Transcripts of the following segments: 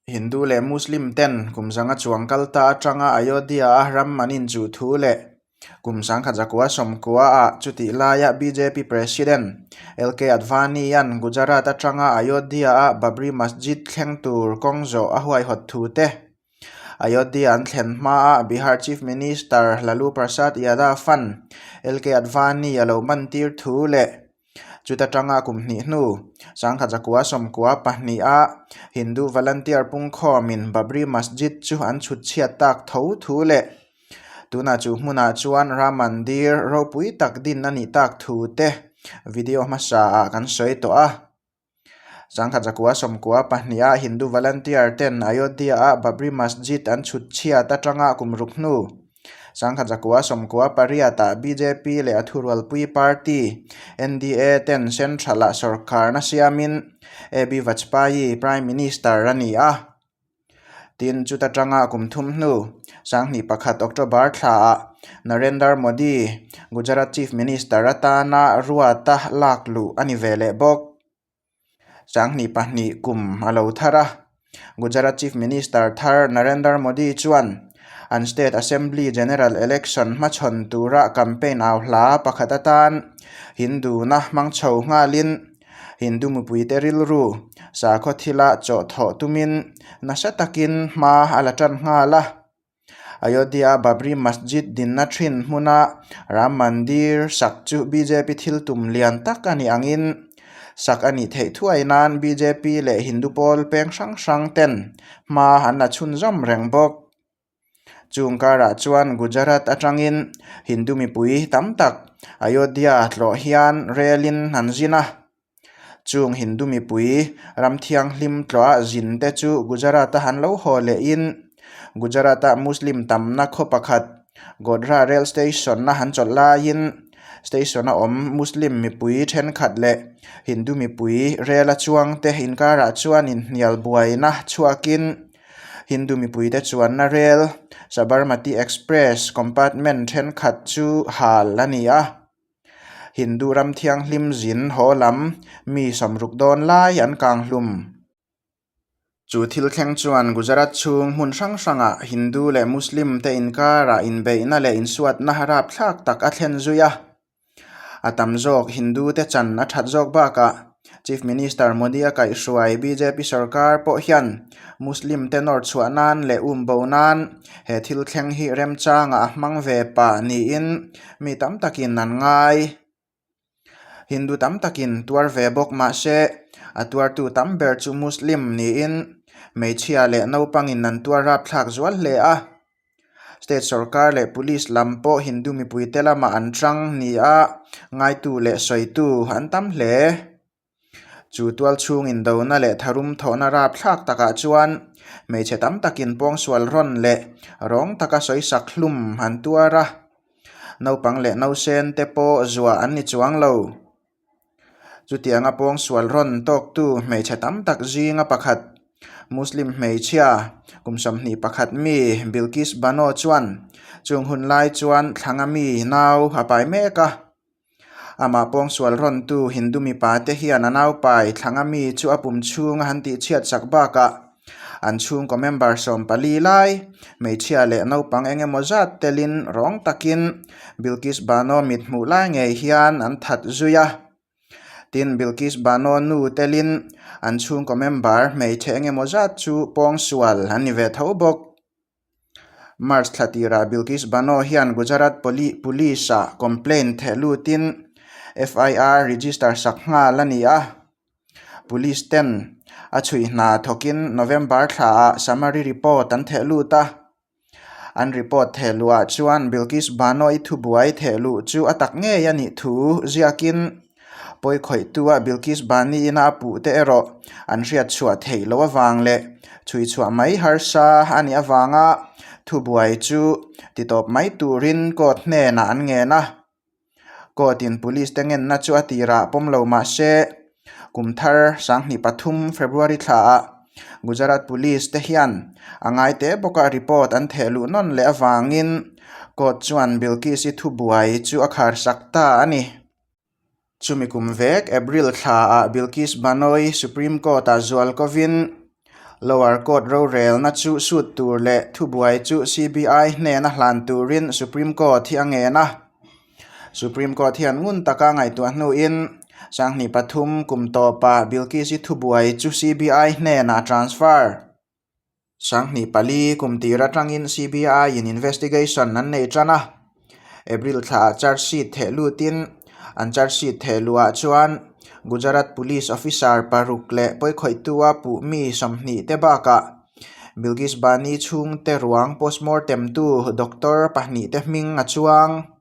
Hindu leh Muslim ten kum zanga chuang kal ta atanga Ayodhya-a ram an inchuh thu leh kum 1990-ah chutih laia bjp President LK Advani-a'n Gujarat atanga Ayodhya-a Babri Masjid thleng tur kawng zawh a huaihawt thu te, Ayodhya an thlen hmaa Bihar Chief Minister Lalu Prasad Yadav-a'n LK Advani a lo mantir thu leh Chuta tanga kum hnih hnu, 1992-a Hindu volunteer pungkhawmin Babri Masjid chu an chhut chhiat tak tho thu leh tunah chu hmunah chuan Ram Mandir ropui tak din a nih tak thu te video hmasa ah kan sawi tawh a. 1992-a Hindu volunteer ten Ayodhya-a Babri Masjid an chhut chhiat atanga kum ruk hnu, 1998-ah bjp leh a thurualpui party NDA ten Central-ah sorkarna siamin AB Vajpayee Prime Minister a ni a. Tin, chuta tanga kum thum hnu, 2001 October thlaah Narendra Modi Gujarat Chief Minister atana ruata lak luh a ni ve leh bawk. 2002 kum a lo thar a, Gujarat Chief Minister thar Narendra Modi chuan an State Assembly General Election hmachhawn tura campaign au hla pakhat atan Hindu-na hmang chho nghalin Hindu mipuite rilru sakhaw thila chawhthawh tumin nasa takin hma a la tan nghal a. Ayodhya Babri Masjid dinna thin hmuna Ram Mandir sak chu bjp thil tum lian tak a nih angin sak a nih theih thuai nan bjp leh Hindu pawl peng hrang hrang ten hma an la chhunzawm reng bawk. Chung karah chuan Gujarat atangin Hindu mipui tam tak Ayodhya tlawh hian relin an zin a. Chung Hindu mipui ram thianghlim tlawha zin te chu Gujarat-a han lo haw lehin Gujarat-a Muslim tamna khaw pakhat Godhra Rail Station-a han chawlh laiin station-a awm Muslim mipui thenkhat leh Hindu mipui rel-a chuang te inkarah chuan inhnial buaina chhuakin Hindu mipuite chuanna rel Sabarmati Express compartment thenkhat chu hal a ni a. Hindu ram thianghlim zin haw lam mi sawmruk dawn lai an kang hlum. Chu thil thleng chuan Gujarat chhung hmun hrang hrangah Hindu leh Muslim te inkarah inbeihna leh insuatna rapthlak tak a thlen zui a. A tam zawk Hindu te chan a that zawk bakah Chief Minister Modi a kaihhruai bjp sorkar pawh hian Muslim te nawr chhuah nan leh um bo nan he thil thleng hi remchangah a hmang ve pah niin mi tam takin an ngai. Hindu tam takin tuar ve bawk mah se a tuartu tam ber chu Muslim niin hmeichhia leh naupangin an tuar rapthlak zual hle a. State sorkar leh police lam pawh Hindu mipuite lamah an tang ni a, ngaitu leh sawitu an tam hle. Chu tual chhung indona leh tharum thawhna rapthlak takah chuan hmeichhe tam takin pawngsual rawn leh rawng taka sawisak hlum an tuar a, naupang leh nausen te pawh zuah an ni chuang lo. Chutianga pawngsual rawn tawktu hmeichhe tam tak zinga pakhat, Muslim hmeichhia kum 21 mi Bilkis Bano chuan chung hun lai chuan thlanga mi nau a pai mek a. Amah pawngsual rawntu Hindu mipa te hian a naupai thlanga mi chu a pum chhunga han tihchhiat sak bakah an chhungkaw member 14 lai, hmeichhia leh naupang eng emaw zat telin rawng takin Bilkis Bano mit hmuh lai ngei hian an that zui a. Tin, Bilkis Bano nu telin an chhungkaw member hmeichhe eng emaw zat chu pawngsual an ni ve tho bawk. March thla tirah Bilkis Bano hian Gujarat Police-ah complaint theh lutin FIR register sak nghal a ni a. Police ten a chhui hna thawkin November thlaah summary report an theh lut a. An report theh luhah chuan Bilkis Bano-i thubuai theh luh chu a tak ngei a nih thu ziakin Pawikhawihtua Bilkis Bani-ina a puh te erawh an hriat chhuah theih loh avang leh chhui chhuah mai harsa a nih avanga thubuai chu titawp mai turin court hnenah an ngen a. Court-in police te ngenna chu a tirah pawm lo mah se, kum thar 2003 February thlaah Gujarat Police te hian a ngai teh bawka report an theh luh nawn leh avangin court chuan Bilkis-i thubuai chu a khar sak ta a ni. Chumi kum vek April thlaah Bilkis Bano-i Supreme Court-ah zual kovin Lower Court rorelna chu sut tur leh thubuai chu CBI hnena hlan turin Supreme Court hi a ngen a. Supreme Court hian ngun taka ngaihtuah hnuin Sanghnih pathum kum tawpa Bilkis-i thubuai chu CBI hnenah a transfer. Sanghnih pali kum tir atangin CBI-in investigation an nei tan a. April thlaah charge sheet theh lutin an charge sheet theh luhah chuan Gujarat Police officer paruk leh pawikhawihtua puh mi 20 te bakah Bilkis Bani chhungte ruang postmortem tu doctor pahnih te hming a chuang.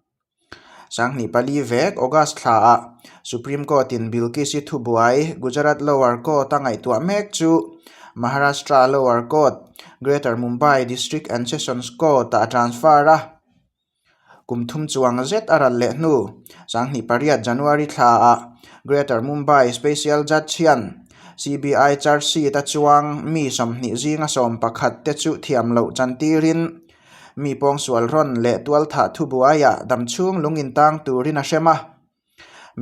2004 vek August thlaah Supreme Court-in Bilkis-i thubuai Gujarat Lower Court-a ngaihtuah mek chu Maharashtra Lower Court, Greater Mumbai District and Sessions Court-ah a transfer a. Kum thum chuang zet a ral leh hnu, 28 January thlaah Greater Mumbai Special Judge hian CBI charge sheet-a chuang mi 20 zinga 11 te chu thiam loh chantirin Mi pawngsual rawn leh tualthah thubuaiah damchhung lung intang turin a hrem a.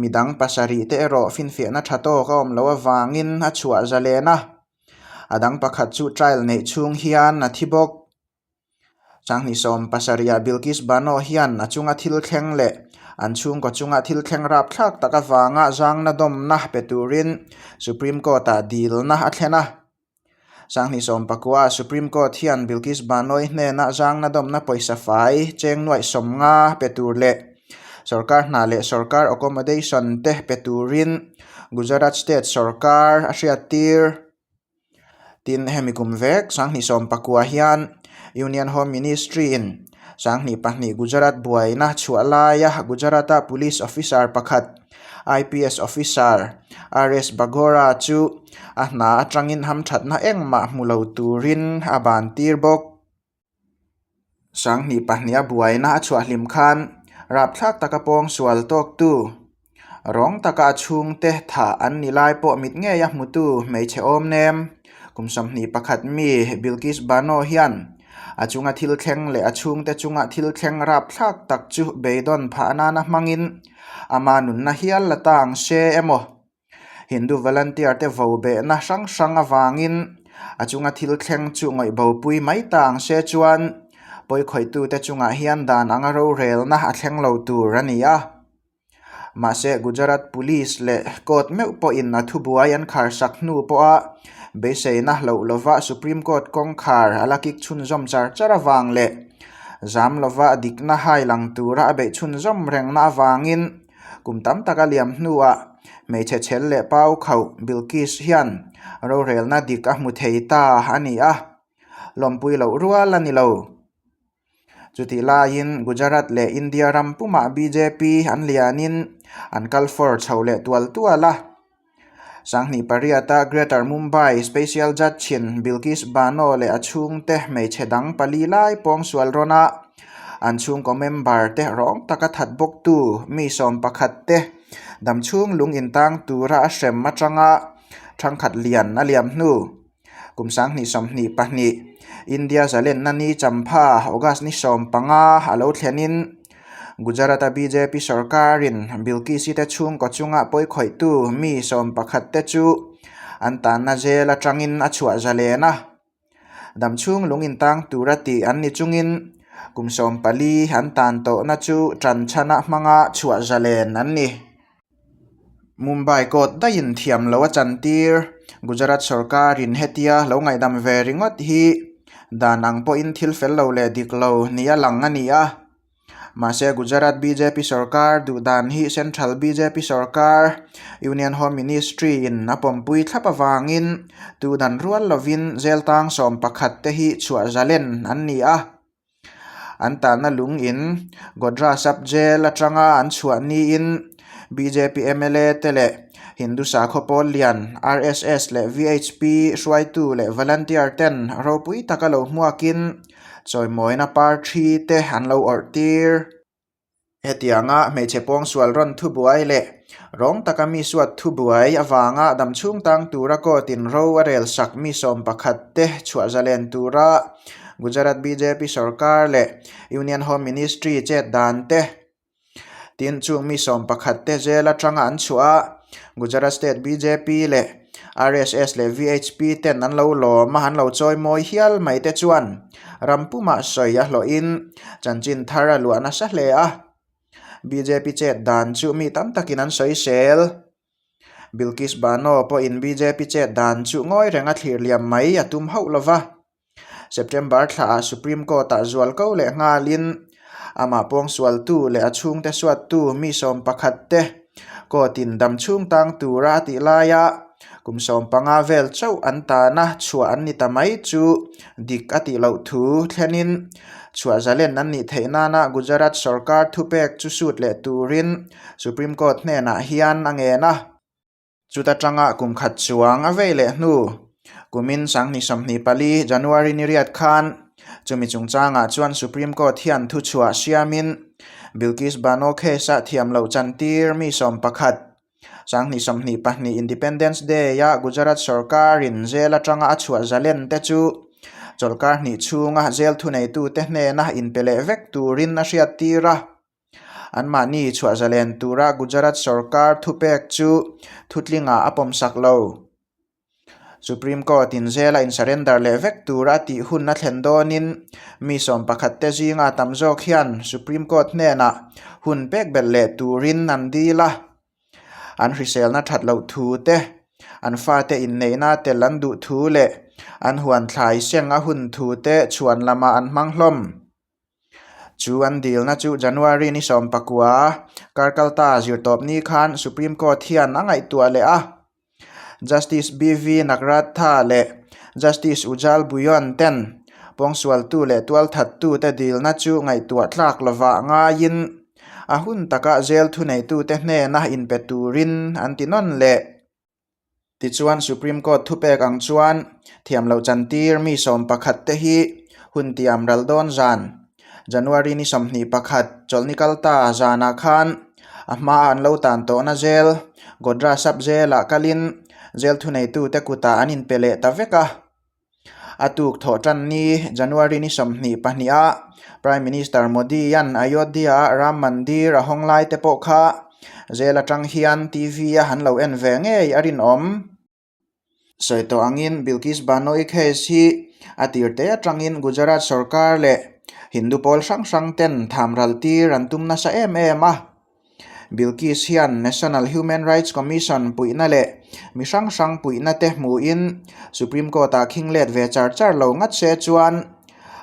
Midang pasarih te erawh finfiahna tha tawk a awm loh avangin a chhuah zalen a. A dang pakhat chu trial neih chhung hian a thi bawk. 2017 ah Bilkis Bano hian a chunga thil thleng leh an chhungkaw chunga thil thleng rapthlak tak avanga zangna dawmna pe turin Supreme Court-ah dilna a thlen a. 2019 Supreme Court hian Bilkis Bano-i hnena zangna dawmna pawisa fai cheng nuaih 50 pe tur leh sorkar hna leh sorkar accommodation te pe turin Gujarat State sorkar a hriattir. Tin, hemi kum vek 2019 hian Union Home Ministry-in 2002 Gujarat buaina chhuah laia Gujarat-a police officer pakhat IPS officer RS Bagora chu a hna atangin hamthatna engmah hmu lo turin a ban tir bawk. 2002 a buaina a chhuah hlim khan rapthlak taka pawngsual tawktu rawng taka a chhungte thah an ni lai pawh mit ngei a hmutu hmeichhe awm nem. Kum 21 mi Bilkis Bano hian a chunga thil thleng leh a chhungte chunga thil thleng rapthlak tak chu beidawn phah nana hmangin ama nunna hial la ta ang se emaw. Hindu volunteer te vo behna hrang hrang avangin a chunga thil thleng chu ngawih bopui mai ta ang se chuan pawikhawitute chungah hian dan anga rorelna a thleng lo tur a ni a. Mahse Gujarat Police leh Court meuh pawhin a thubuai an kharsak hnu pawha beiseina hloh lova Supreme Court kawngkhar a la kik chhunzawm char char avang leh zam lova dikna hai lang tura a beih chhunzawm rengna avangin kum tam tak a liam hnuah hmeichhe chhel leh pau khauh Bilkis hian rorelna dik a hmu thei ta a ni a, lawmpui loh rual a ni lo. Chutih laiin Gujarat leh India ram pumah bjp an lianin an kal fawr chho leh tual tual a. 2008-a Greater Mumbai Special Judge-in Bilkis Bano leh a chhungte hmeichhe dang pali lai pawngsual rawn a, an chhungkaw member te rawng taka that bawktu mi 11 te damchhung lung intang tura a hrem atanga thangkhat lian a liam hnu. Kum 2022 India zalenna ni champha August ni 15 a lo thlenin Gujarat-a bjp sorkarin Bilkis-i te chhungkaw chunga pawikhawihtu mi 11 te chu an tanna jail atangin a chhuah zalen a. Damchhung lung intang tura tih an ni chungin kum 14 an tan tawhna chu tanchhana hmanga chhuah zalen an ni. Mumbai court daihin thiam lo a chantir. Gujarat sorkarin hetia lo ngaihdam ve ringawt hi dan ang pawhin thil fel lo leh dik lo ni a lang a ni a. Mahse Gujarat bjp sorkar duh dan hi Central bjp sorkar Union Home Ministry in a pawmpui thlap avangin tu dan rual lovin jail tang 11 te hi chhuah zalen an ni a. An tanna lung in Godhra Sub Jail atanga an chhuah niin bjp mla te leh Hindu sakhaw pawl lian RSS leh VHP hruaitu leh volunteer ten ropui taka lo hmuakin chawimawina parthi te an lo awrh tir. Hetianga hmeichhe pawngsual rawn thubuai leh rawng taka mi suat thubuai avanga damchhung tang tura court in ro a rel sak mi 11 te chhuah zalen tura Gujarat bjp sorkar leh Union Home Ministry chet dan te tin chung mi 11 te jail atanga an chhuah a Gujarat State bjp leh. RSS leh VHP ten an lo lawm a, an lo chawi mawi hial mai te chuan ram pumah sawi a hlawhin chanchin thar a luah nasa hle a. Bjp chet dan chu mi tam takin an sawisel. Bilkis Bano pawhin bjp chet dan chu ngawi renga thlir liam mai a tum hauh lo va. September thlaah Supreme Court-ah zual ko leh nghalin amah pawngsualtu leh a chhungte suattu mi 11 te court-in dam chhung tang tura a tih laia kum 15 vel chauh an tana chhuah an ni ta mai chu dik a tih loh thu thlenin chhuah zalen an nih theih nana Gujarat sorkar thupek chu sut leh turin Supreme Court hnenah hian a ngen a. Chuta tanga kum khat chuang a vei leh hnu, kumin 2024 January ni riat khan chumi chungchangah chuan Supreme Court hian thuchhuah siamin Bilkis Bano case-a thiam loh chantir mi 11, 2022 Independence Day-a Gujarat sorkarin jail atanga a chhuah zalen te chu chawlhkar hnih chhunga jail thuneitute hnena inpe leh vek turin a hriattir a. Anmahni chhuah zalen tura Gujarat sorkar thupek chu thutlingah a pawmsak lo. Supreme Court-in zela in-surrender leh vek tura tih hun a thlen dawnin mi 11 te zinga tam zawk hian Supreme Court hnenah hun pek belh leh turin an dil a. An hriselna that loh thu te, an fate inneihna tel an duh thu leh an huan thlai seng a hun thu te chhuan lamah an hmang hlawm. Chu an dilna chu January ni 19 kar kalta zirtawpni khan Supreme Court hian a ngaihtuah leh a. Justice BV Nagratha leh Justice Ujjal Bhuyan ten pawngsualtu leh tualthattute dilna chu ngaihtuah tlak lovah ngaiin a hun taka jail thuneitute hnena inpe turin an ti nawn leh. Tichuan Supreme Court thupek ang chuan thiam loh chantir mi 11 te hi hun tiam ral dawn zan, January ni 21 chawlhni kal ta zanah khan a hmaa an lo tan tawhna jail, Godhra Sub Jail-ah kalin jail thuneitute kutah an inpe leh ta vek a. A tuk thawh tan ni January ni 22 ah Prime Minister Modi-a'n Ayodhya-a Ram Mandir a hawng lai te pawh kha jail atang hian TV-a han lo en ve ngei a rinawm. Sawi tawh angin Bilkis Bano-i case hi a tir te atangin Gujarat sorkar leh Hindu pawl hrang hrang ten tham ral tir an tum nasa em em a. Bilkis hian National Human Rights Commission puihna leh mi hrang hrang puihna te hmuhin Supreme Court-ah khing let ve char char lo ngat se chuan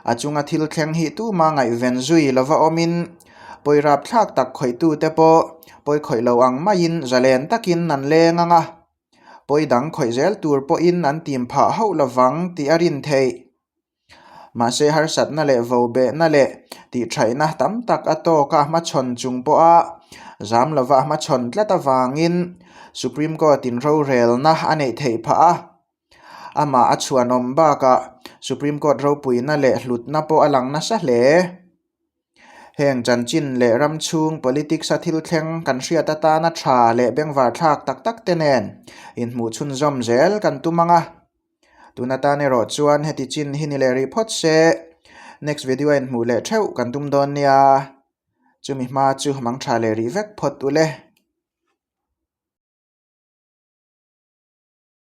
a chunga thil thleng hi tuma ngaihven zui lova awmin pawi rapthlak tak khawihtute pawh pawi khawih lo ang maiin zalen takin an leng ang a, pawi dang khawih zel tur pawhin an tim phah hauh lovang tih a rin theih. Mahse harsatna leh vobehna leh tihṭhaihna tam tak a tawk a hmachhawn chung pawha zam lova hmachhawn tlat avangin Supreme Court-in rorelna a neih theih phah a. Amah a chhuanawm bakah Supreme Court ropuina leh hlutna pawh a lang nasa hle. Heng chanchin leh ram chhung politics-a thil thleng kan hriat atana tha leh bengvarthlak tak tak te nen inhmuh chhunzawm zel kan tum ang a. Tun atan erawh chuan heti chin hi ni leh rih phawt se, next video a inhmuh leh theuh kan tum dawn nia. Chumi hma chu mang tha leh rih vek phawt ule.